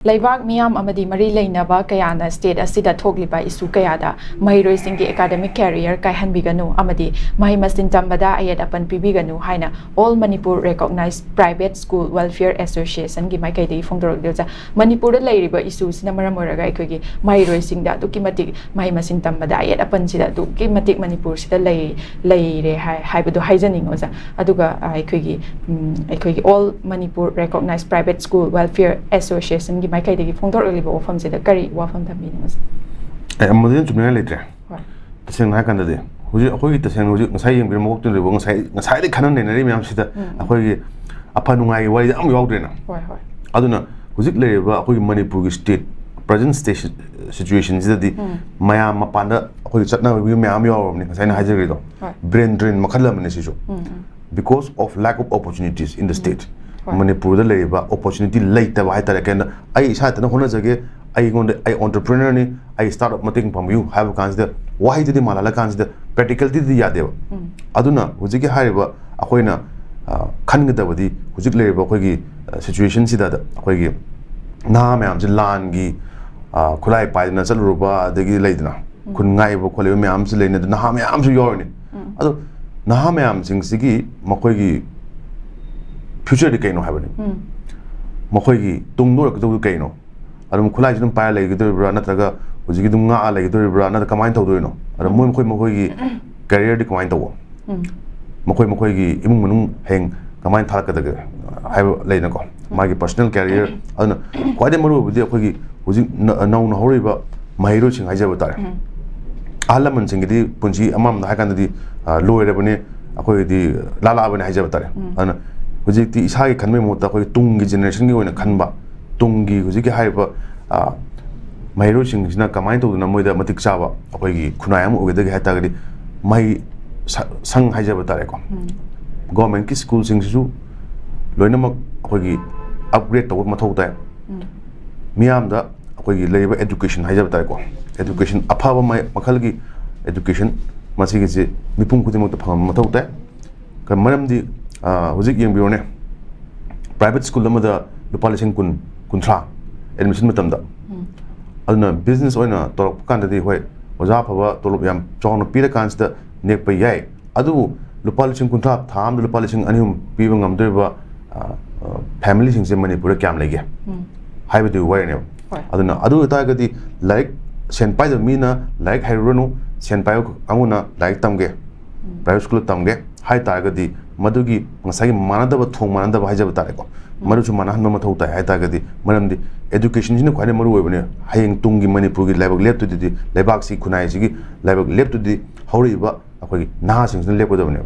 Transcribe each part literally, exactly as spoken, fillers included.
ꯂꯩꯕꯥꯛ ꯃꯤꯌꯥꯝ ꯑꯃꯗꯤ ꯃꯔꯤ ꯂꯩꯅꯕ ꯀꯌꯥꯅ state ꯑꯁꯤꯗ ꯊꯣꯛꯂꯤꯕ issue ꯀꯌꯥꯗ ꯃꯍꯩꯔꯣꯏꯁꯤꯡꯒꯤ academic career ꯀꯥꯏꯍꯟꯕꯤꯒꯅꯨ ꯑꯃꯗꯤ ꯃꯍꯩ ꯃꯁꯤꯡ ꯇꯝꯕꯗ ꯑꯌꯦꯠ ꯑꯄꯟ ꯄꯤꯕꯤꯒꯅꯨ ꯍꯥꯏꯅ All Manipur Recognized Private School Welfare Associationꯒꯤ ꯃꯥꯏꯀꯩꯗꯒꯤ ꯐꯣꯡꯗꯣꯔꯛꯂꯤ꯫ ꯑꯣꯖꯥ, ꯃꯅꯤꯄꯨꯔꯗ ꯂꯩꯔꯤꯕ issueꯁꯤꯅ ꯃꯔꯝ ꯑꯣꯏꯔꯒ ꯑꯩꯈꯣꯏꯒꯤ ꯃꯍꯩꯔꯣꯏꯁꯤꯡꯗ ꯑꯗꯨꯛꯀꯤ ꯃꯇꯤꯛ ꯃꯍꯩ ꯃꯁꯤꯡ ꯇꯝꯕꯗ ꯑꯌꯦꯠ ꯑꯄꯟꯁꯤꯗ ꯑꯗꯨꯛꯀꯤ ꯃꯇꯤꯛ ꯃꯅꯤꯄꯨꯔꯁꯤꯗ ꯂꯩ ꯂꯩꯔꯦ ꯍꯥꯏ ꯍꯥꯏꯕꯗꯣ ꯍꯥꯏꯖꯅꯤꯡꯉꯤ ꯑꯣꯖꯥ꯫ ꯑꯗꯨꯒ ꯑ, ꯑꯩꯈꯣꯏꯒꯤ ꯎꯝ, ꯑꯩꯈꯣꯏꯒꯤ All Manipur Recognized Private School Welfare Associationꯒꯤ ꯃꯥꯏꯀꯩꯗꯒꯤ ꯐꯣꯡꯗꯣꯔꯛꯂꯤꯕ ꯋꯥꯐꯝꯁꯤꯗ ꯀꯔꯤ ꯋꯥꯐꯝ ꯊꯝꯕꯤꯅꯤꯡꯉꯤ ꯑꯣꯖꯥ? ꯑꯦ, ꯃꯗꯨꯗꯤ ꯆꯨꯝꯅꯤꯡꯉꯥꯏ ꯂꯩꯇ꯭ꯔꯦ꯫ ꯍꯣꯏ꯫ ꯎꯝ, ꯎꯝ꯫ ꯑꯩꯈꯣꯏꯒꯤ ꯑꯐ ꯅꯨꯡꯉꯥꯏꯒꯤ ꯋꯥꯔꯤꯗꯤ ꯑꯃ ꯌꯥꯎꯗ꯭ꯔꯦꯅ꯫ ꯍꯣꯏ, ꯍꯣꯏ꯫ ꯑꯗꯨꯅ ꯍꯧꯖꯤꯛ ꯂꯩꯔꯤꯕ ꯑꯩꯈꯣꯏꯒꯤ ꯃꯅꯤꯄꯨꯔꯒꯤ state present state situationꯁꯤꯗꯗꯤ ꯎꯝ꯫ ꯃꯌꯥꯝ ꯃꯄꯥꯟꯗ ꯑꯩꯈꯣꯏꯒꯤ ꯆꯠꯅꯕꯒꯤ ꯃꯌꯥꯝ ꯌꯥꯎꯔꯕꯅꯤ ꯉꯁꯥꯏ ꯑꯩꯅ ꯍꯥꯏꯖꯈ꯭ꯔꯤꯗꯣ꯫ ꯍꯣꯏ꯫ Brain drain ꯃꯈꯜ ꯑꯃꯅꯤ ꯁꯤꯁꯨ꯫ ꯎꯝ, ꯎꯝ꯫ Because of lack of opportunities in the state. ꯍꯣꯏ꯫ ꯃꯅꯤꯄꯨꯔꯗ ꯂꯩꯔꯤꯕ opportunity ꯂꯩꯇꯕ ꯍꯥꯏꯇꯥꯔꯦ꯫ ꯀꯩꯅꯣ, ꯑꯩ ꯏꯁꯥ ꯏꯊꯟꯇ ꯍꯣꯠꯅꯖꯒꯦ, ꯑꯩꯉꯣꯟꯗ, ꯑꯩ entrepreneurꯅꯤ, ꯑꯩ startup ꯃꯇꯦꯡ ꯄꯥꯡꯕꯤꯌꯨ ꯍꯥꯏꯕ ꯀꯥꯟꯁꯤꯗ ꯋꯥꯍꯩꯗꯨꯗꯤ ꯃꯥꯜꯍꯜꯂ ꯀꯥꯟꯁꯤꯗ practicalityꯗꯤ ꯌꯥꯗꯦꯕ꯫ ꯎꯝ꯫ ꯑꯗꯨꯅ ꯍꯧꯖꯤꯛꯀꯤ ꯍꯥꯏꯔꯤꯕ ꯑꯩꯈꯣꯏꯅ ꯑ, ꯈꯟꯒꯗꯕꯗꯤ ꯍꯧꯖꯤꯛ ꯂꯩꯔꯤꯕ ꯑꯩꯈꯣꯏꯒꯤ ꯑ, situationꯁꯤꯗ ꯑꯩꯈꯣꯏꯒꯤ ꯅꯍꯥ ꯃꯌꯥꯝꯁꯦ ꯂꯥꯟꯒꯤ ꯑ, ꯈꯨꯠꯂꯥꯏ ꯄꯥꯏꯗꯅ ꯆꯠꯂꯨꯔꯕ, ꯑꯗꯒꯤ ꯂꯩꯗꯅ ꯎꯝ꯫ ꯈꯨꯟ ꯉꯥꯛꯏꯕ ꯈꯣꯠꯂꯤꯕ ꯃꯌꯥꯝꯁꯨ ꯂꯩꯅꯩ, ꯑꯗꯨ ꯅꯍꯥ ꯃꯌꯥꯝꯁꯨ ꯌꯥꯎꯔꯤꯅꯤ꯫ ꯎꯝ꯫ ꯑꯗꯣ ꯅꯍꯥ ꯃꯌꯥꯝꯁꯤꯡꯁꯤꯒꯤ ꯃꯈꯣꯏꯒꯤ futureꯗꯤ ꯀꯩꯅꯣ ꯍꯥꯏꯕꯅꯤ꯫ ꯎꯝ꯫ ꯃꯈꯣꯏꯒꯤ ꯇꯨꯡꯗ ꯑꯣꯏꯔꯛꯀꯗꯧꯕꯗꯤ ꯀꯩꯅꯣ? ꯑꯗꯨꯝ ꯈꯨꯠꯂꯥꯏꯁꯤ ꯑꯗꯨꯝ ꯄꯥꯏꯔ ꯂꯩꯒꯗꯧꯔꯤꯕ꯭ꯔꯥ, ꯅꯠꯇ꯭ꯔꯒ ꯍꯧꯖꯤꯛꯀꯤ ꯑꯗꯨꯝ ꯉꯥꯛꯑ ꯂꯩꯒꯗꯧꯔꯤꯕ꯭ꯔꯥ, ꯅꯠꯇ꯭ꯔꯒ ꯀꯃꯥꯏꯅ ꯇꯧꯗꯣꯏꯅꯣ? ꯑꯗꯣ ꯃꯣꯏ ꯃꯈꯣꯏ ꯃꯈꯣꯏꯒꯤ careerꯗꯤ ꯀꯃꯥꯏꯅ ꯇꯧꯕ? ꯎꯝ꯫ ꯃꯈꯣꯏ ꯃꯈꯣꯏꯒꯤ ꯏꯃꯨꯡ ꯃꯅꯨꯡ ꯍꯌꯦꯡ ꯀꯃꯥꯏꯅ ꯊꯥꯔꯛꯀꯗꯒꯦ ꯍꯥꯏꯕ ꯂꯩꯅꯀꯣ, ꯃꯥꯒꯤ personal career꯫ ꯑꯗꯨꯅ ꯈ꯭ꯋꯥꯏꯗꯒꯤ ꯃꯔꯨ ꯑꯣꯏꯕꯗꯤ ꯑꯩꯈꯣꯏꯒꯤ ꯍꯧꯖꯤꯛ ꯅ-, ꯅꯧꯅ ꯍꯧꯔꯛꯏꯕ ꯃꯍꯩꯔꯣꯏꯁꯤꯡ ꯍꯥꯏꯖꯕ ꯇꯥꯔꯦ꯫ ꯎꯝ꯫ ꯑꯍꯜ ꯂꯃꯟꯁꯤꯡꯒꯤꯗꯤ ꯄꯨꯟꯁꯤ ꯑꯃꯃꯝꯗ ꯍꯥꯏ ꯀꯥꯟꯗꯗꯤ, ꯑ, ꯂꯣꯏꯔꯕꯅꯤ, ꯑꯩꯈꯣꯏꯒꯤꯗꯤ ꯂꯥꯂꯥꯛꯑꯕꯅꯤ ꯍꯥꯏꯖꯕ ꯇꯥꯔꯦ꯫ ꯎꯝ꯫ ꯑꯗꯨꯅ ꯍꯧꯖꯤꯛꯇꯤ ꯏꯁꯥꯒꯤ ꯈꯟꯕꯒꯤ ꯃꯍꯨꯠꯇ ꯑꯩꯈꯣꯏꯒꯤ ꯇꯨꯡꯒꯤ generationꯒꯤ ꯑꯣꯏꯅ ꯈꯟꯕ, ꯇꯨꯡꯒꯤ ꯍꯧꯖꯤꯛꯀꯤ ꯍꯥꯏꯔꯤꯕ, ꯑ, ꯃꯍꯩꯔꯣꯏꯁꯤꯡꯁꯤꯅ ꯀꯃꯥꯏꯅ ꯇꯧꯗꯅ ꯃꯣꯏꯗ ꯃꯇꯤꯛ ꯆꯥꯕ ꯑꯩꯈꯣꯏꯒꯤ ꯈꯨꯟꯅꯥꯏ ꯑꯃ ꯑꯣꯏꯒꯗꯒꯦ ꯍꯥꯏ ꯇꯥꯔꯒꯗꯤ ꯃꯍꯩ ꯁ-, ꯁꯪ ꯍꯥꯏꯖꯕ ꯇꯥꯔꯦꯀꯣ꯫ ꯎꯝ꯫ Governmentꯀꯤ schoolꯁꯤꯡꯁꯤꯁꯨ ꯂꯣꯏꯅꯃꯛ ꯑꯩꯈꯣꯏꯒꯤ upgrade ꯇꯧꯕ ꯃꯊꯧ ꯇꯥꯏ꯫ ꯎꯝ꯫ ꯃꯤꯌꯥꯝꯗ ꯑꯩꯈꯣꯏꯒꯤ ꯂꯩꯔꯤꯕ education ꯍꯥꯏꯖꯕ ꯇꯥꯔꯦꯀꯣ, education ꯑꯐꯕ ꯃ-, ꯃꯈꯜꯒꯤ education ꯃꯁꯤꯒꯤꯁꯤ ꯃꯤꯄꯨꯝ ꯈꯨꯗꯤꯡꯃꯛꯇ ꯐꯪꯍꯟꯕ ꯃꯊꯧ ꯇꯥꯏ꯫ ꯀ-, ꯃꯔꯝꯗꯤ, ꯑ, ꯍꯧꯖꯤꯛ ꯌꯦꯡꯕꯤꯔꯣꯅꯦ, private school ꯑꯃꯗ ꯂꯨꯄꯥ ꯂꯤꯁꯤꯡ ꯀꯨꯟ, ꯀꯨꯟꯊ꯭ꯔꯥ, ꯑꯦꯗꯃꯤꯁꯟ ꯃꯇꯝꯗ꯫ ꯑꯗꯨꯅ ꯕꯤꯖꯤꯅꯦꯁ ꯑꯣꯏꯅ ꯇꯧꯔꯛꯄ ꯀꯥꯟꯗꯗꯤ, ꯍꯣꯏ, ꯑꯣꯖꯥ ꯑꯐꯕ ꯇꯣꯂꯣꯞ ꯌꯥꯝ ꯆꯥꯎꯅ ꯄꯤꯔꯀꯥꯟꯁꯤꯗ ꯅꯦꯛꯄ ꯌꯥꯏ, ꯑꯗꯨꯕꯨ ꯂꯨꯄꯥ ꯂꯤꯁꯤꯡ ꯀꯨꯟꯊ꯭ꯔꯥ, ꯊꯥ ꯑꯃꯗ ꯂꯨꯄꯥ ꯂꯤꯁꯤꯡ ꯑꯅꯤ ꯑꯍꯨꯝ ꯄꯤꯕ ꯉꯝꯗꯣꯔꯤꯕ, ꯑ, ꯑ, ꯐꯦꯃꯤꯂꯤꯁꯤꯡꯁꯦ ꯃꯅꯤꯄꯨꯔꯗ ꯀꯌꯥꯝ ꯂꯩꯒꯦ? ꯎꯝ꯫ ꯍꯥꯏꯕꯗꯨꯒꯤ ꯋꯥꯔꯤꯅꯦꯕ꯫ ꯍꯣꯏ꯫ ꯑꯗꯨꯅ ꯑꯗꯨ ꯑꯣꯏꯇꯥꯔꯒꯗꯤ ꯂꯥꯏꯔꯤꯛ, ꯁꯦꯟ ꯄꯥꯏꯗꯕ ꯃꯤꯅ ꯂꯥꯏꯔꯤꯛ ꯍꯩꯔꯨꯔꯅꯨ, ꯁꯦꯟ ꯄꯥꯏꯕ ꯀꯥꯡꯕꯨꯅ ꯂꯥꯏꯔꯤꯛ ꯇꯝꯒꯦ, ꯎꯝ꯫ ꯄ꯭ꯔꯥꯏꯚꯦꯠ ꯁ꯭ꯀꯨꯜꯗ ꯇꯝꯒꯦ ꯍꯥꯏ ꯇꯥꯔꯒꯗꯤ, ꯃꯗꯨꯒꯤ ꯉꯁꯥꯏꯒꯤ ꯃꯥꯟꯅꯗꯕ, ꯊꯣꯡ ꯃꯥꯟꯅꯗꯕ ꯍꯥꯏꯖꯕ ꯇꯥꯔꯦꯀꯣ, ꯎꯝ꯫ ꯃꯗꯨꯁꯨ ꯃꯥꯟꯅꯍꯟꯕ ꯃꯊꯧ ꯇꯥꯏ ꯍꯥꯏ ꯇꯥꯔꯒꯗꯤ, ꯃꯔꯝꯗꯤ ꯑꯦꯗꯨꯀꯦꯁꯟꯁꯤꯅ ꯈ꯭ꯋꯥꯏꯗꯒꯤ ꯃꯔꯨ ꯑꯣꯏꯕꯅꯦ꯫ ꯍꯌꯦꯡ ꯇꯨꯡꯒꯤ ꯃꯅꯤꯄꯨꯔꯒꯤ ꯂꯥꯏꯕꯛ ꯂꯦꯞꯇꯣꯏꯗꯨꯗꯤ, ꯂꯩꯕꯥꯛꯁꯤ, ꯈꯨꯟꯅꯥꯏꯁꯤꯒꯤ ꯂꯥꯏꯕꯛ ꯂꯦꯞꯇꯣꯏꯗꯨꯗꯤ ꯍꯧꯔꯛꯏꯕ ꯑꯩꯈꯣꯏꯒꯤ ꯅꯍꯥꯁꯤꯡꯁꯤꯅ ꯂꯦꯞꯀꯗꯕꯅꯦꯕ꯫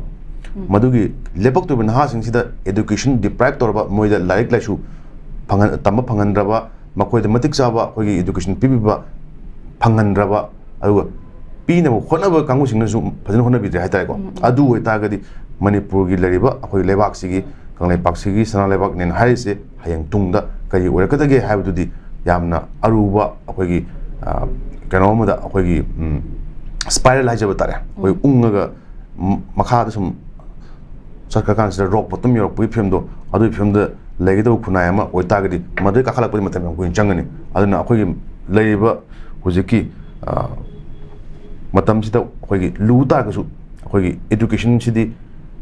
ꯎꯝ꯫ ꯃꯗꯨꯒꯤ ꯂꯦꯞꯄꯛꯇꯣꯏꯕ ꯅꯍꯥꯁꯤꯡꯁꯤꯗ ꯑꯦꯗꯨꯀꯦꯁꯟ ꯗꯤꯄ꯭ꯔꯥꯏꯚ ꯇꯧꯔꯕ, ꯃꯣꯏꯗ ꯂꯥꯏꯔꯤꯛ ꯂꯥꯏꯁꯨ ꯐꯪꯍꯟ-, ꯇꯝꯕ ꯐꯪꯍꯟꯗ꯭ꯔꯕ, ꯃꯈꯣꯏꯗ ꯃꯇꯤꯛ ꯆꯥꯕ ꯑꯩꯈꯣꯏꯒꯤ ꯑꯦꯗꯨꯀꯦꯁꯟ ꯄꯤꯕꯤꯕ ꯐꯪꯍꯟꯗ꯭ꯔꯕ, ꯑꯗꯨꯒ ꯄꯤꯅꯕ ꯍꯣꯠꯅꯕ ꯀꯥꯡꯕꯨꯁꯤꯡꯅꯁꯨ ꯐꯖꯅ ꯍꯣꯠꯅꯕꯤꯗ꯭ꯔꯦ ꯍꯥꯏꯇꯥꯔꯦꯀꯣ꯫ ꯎꯝ, ꯎꯝ꯫ ꯑꯗꯨ ꯑꯣꯏꯇꯥꯔꯒꯗꯤ ꯃꯅꯤꯄꯨꯔꯒꯤ ꯂꯩꯔꯤꯕ ꯑꯩꯈꯣꯏ ꯂꯩꯕꯥꯛꯁꯤꯒꯤ, ꯀꯪꯂꯩꯄꯥꯛꯁꯤꯒꯤ ꯁꯅꯥ ꯂꯩꯕꯥꯛꯅꯦꯅ ꯍꯥꯏꯔꯤꯁꯦ ꯍꯌꯦꯡ ꯇꯨꯡꯗ ꯀꯔꯤ ꯑꯣꯏꯔꯛꯀꯗꯒꯦ ꯍꯥꯏꯕꯗꯨꯗꯤ ꯌꯥꯝꯅ ꯑꯔꯨꯕ ꯑꯩꯈꯣꯏꯒꯤ, ꯑ, ꯀꯩꯅꯣ ꯑꯃꯗ ꯑꯩꯈꯣꯏꯒꯤ, ꯎꯝ, ꯁ꯭ꯄꯥꯏꯔꯦꯜ ꯍꯥꯏꯖꯕ ꯇꯥꯔꯦ꯫ ꯑꯩꯈꯣꯏ ꯎꯝ꯫ ꯎꯪꯉꯒ ꯃ-, ꯃꯈꯥꯗ ꯁꯨꯝ ꯆꯠꯈ꯭ꯔꯀꯥꯟꯁꯤꯗ ꯔꯣꯛ ꯕꯣꯇꯝ ꯌꯧꯔꯛꯄꯒꯤ ꯐꯤꯕꯝꯗꯣ, ꯑꯗꯨꯒꯤ ꯐꯤꯕꯝꯗ ꯂꯩꯒꯗꯕ ꯈꯨꯟꯅꯥꯏ ꯑꯃ ꯑꯣꯏꯇꯥꯔꯒꯗꯤ, ꯃꯗꯨꯗꯩ ꯀꯥꯈꯠꯂꯛꯄꯗꯤ ꯃꯇꯝ ꯌꯥꯝ ꯀꯨꯏꯅ ꯆꯪꯒꯅꯤ꯫ ꯑꯗꯨꯅ ꯑꯩꯈꯣꯏꯒꯤ ꯂꯩꯔꯤꯕ ꯍꯧꯖꯤꯛꯀꯤ, ꯑ, ꯃꯇꯝꯁꯤꯗ ꯑꯩꯈꯣꯏꯒꯤ ꯂꯨ ꯇꯥꯔꯒꯁꯨ, ꯑꯩꯈꯣꯏꯒꯤ ꯑꯦꯗꯨꯀꯦꯁꯟꯁꯤꯗꯤ,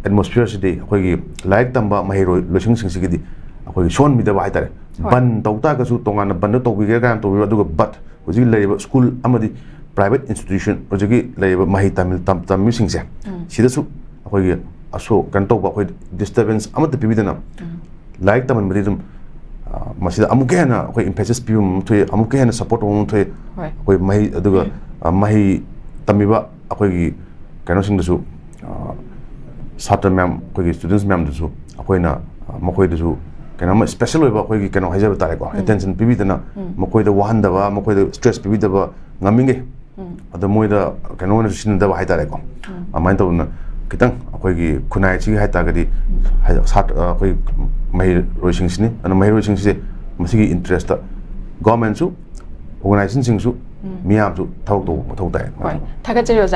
ꯑꯦꯠꯃꯣꯁꯐꯤꯌꯔꯁꯤꯗꯤ ꯑꯩꯈꯣꯏꯒꯤ ꯂꯥꯏꯔꯤꯛ ꯇꯝꯕ ꯃꯍꯩꯔꯣꯏ ꯂꯣꯏꯁꯪꯁꯤꯡꯁꯤꯒꯤꯗꯤ ꯑꯩꯈꯣꯏꯒꯤ ꯁꯣꯛꯍꯟꯕꯤꯗꯕ ꯍꯥꯏꯇꯥꯔꯦ꯫ ꯍꯣꯏ꯫ ꯕꯟ ꯇꯧ ꯇꯥꯔꯒꯁꯨ, ꯇꯣꯉꯥꯟꯅ ꯕꯟꯗ ꯇꯧꯕꯤꯒꯦꯔꯥ ꯀꯥꯏꯅ ꯇꯧꯕꯤꯔꯣ, ꯑꯗꯨꯒ but ꯍꯧꯖꯤꯛ ꯂꯩꯔꯤꯕ ꯁ꯭ꯀꯨꯜ ꯑꯃꯗꯤ ꯄ꯭ꯔꯥꯏꯚꯦꯠ ꯏꯟꯁꯇꯤꯇ꯭ꯌꯨꯁꯟ, ꯍꯧꯖꯤꯛꯀꯤ ꯂꯩꯔꯤꯕ ꯃꯍꯩ ꯇꯝꯃꯤ-, ꯇꯝ-, ꯇꯝꯃꯤꯕꯁꯤꯡꯁꯦ, ꯎꯝ꯫ ꯁꯤꯗꯁꯨ ꯑꯩꯈꯣꯏꯒꯤ ꯑꯁꯣꯛ, ꯀꯩꯅꯣ ꯇꯧꯕ, ꯑꯩꯈꯣꯏ ꯗꯤꯁꯇꯔꯕꯦꯟꯁ ꯑꯃꯠꯇ ꯄꯤꯕꯤꯗꯅ, ꯎꯝ꯫ ꯂꯥꯏꯔꯤꯛ ꯇꯝꯍꯟꯕꯗꯤ ꯑꯗꯨꯝ, ꯑ, ꯃꯁꯤꯗ ꯑꯃꯨꯛꯀ ꯍꯦꯟꯅ ꯑꯩꯈꯣꯏ ꯏꯝꯐꯦꯁꯤꯁ ꯄꯤꯕ ꯑꯃ ꯊꯣꯛꯑꯦ, ꯑꯃꯨꯛꯀ ꯍꯦꯟꯅ ꯁꯞꯄꯣꯔꯠ ꯇꯧꯕ ꯑꯃ ꯊꯣꯛꯑꯦ꯫ ꯍꯣꯏ꯫ ꯑꯩꯈꯣꯏ ꯃꯍꯩ, ꯑꯗꯨꯒ, ꯑ, ꯃꯍꯩ ꯇꯝꯃꯤꯕ ꯑꯩꯈꯣꯏꯒꯤ ꯀꯩꯅꯣꯁꯤꯡꯗꯁꯨ, ꯑ, ꯁꯥꯇ꯭ꯔ ꯃꯌꯥꯝ, ꯑꯩꯈꯣꯏꯒꯤ ꯁ꯭ꯇꯨꯗꯦꯟꯁ ꯃꯌꯥꯝꯗꯁꯨ ꯑꯩꯈꯣꯏꯅ, ꯑ, ꯃꯈꯣꯏꯗꯁꯨ ꯀꯩꯅꯣꯝꯃ ꯁ꯭ꯄꯦꯁꯦꯜ ꯑꯣꯏꯕ ꯑꯩꯈꯣꯏꯒꯤ ꯀꯩꯅꯣ ꯍꯥꯏꯖꯕ ꯇꯥꯔꯦꯀꯣ, ꯎꯝ꯫ ꯑꯦꯇꯦꯟꯁꯟ ꯄꯤꯕꯤꯗꯅ, ꯎꯝ꯫ ꯃꯈꯣꯏꯗ ꯋꯥꯍꯟꯗꯕ, ꯃꯈꯣꯏꯗ ꯁ꯭ꯇ꯭ꯔꯦꯁ ꯄꯤꯕꯤꯗꯕ ꯉꯝꯃꯤꯉꯩ, ꯎꯝ꯫ ꯑꯗꯣ ꯃꯣꯏꯗ ꯀꯩꯅꯣ ꯑꯣꯏꯅꯁꯨ ꯁꯤꯖꯤꯟꯅꯗꯕ ꯍꯥꯏꯇꯥꯔꯦꯀꯣ꯫ ꯎꯝ꯫ ꯑꯗꯨꯃꯥꯏꯅ ꯇꯧꯗꯅ ꯈꯤꯇꯪ ꯑꯩꯈꯣꯏꯒꯤ ꯈꯨꯟꯅꯥꯏꯁꯤꯒꯤ ꯍꯥꯏꯇꯥꯔꯒꯗꯤ, ꯎꯝ꯫ ꯍꯥꯏ-, ꯁꯥꯇ꯭ꯔ, ꯑꯩꯈꯣꯏ ꯃꯍꯩꯔꯣꯏꯁꯤꯡꯁꯤꯅꯤ꯫ ꯑꯗꯨꯅ ꯃꯍꯩꯔꯣꯏꯁꯤꯡꯁꯦ ꯃꯁꯤꯒꯤ ꯏꯟꯇꯔꯦꯁꯇ ꯒꯣꯔꯃꯦꯟꯁꯨ, ꯑꯣꯔꯒꯅꯥꯏꯖꯦꯁꯟꯁꯤꯡꯁꯨ, ꯎꯝ꯫ ꯃꯤꯌꯥꯝꯁꯨ ꯊꯕꯛ ꯇꯧꯕ ꯃꯊꯧ ꯇꯥꯏ꯫ ꯍꯣꯏ, ꯊꯥꯒꯠꯆꯔꯤ ꯑꯣꯖꯥ꯫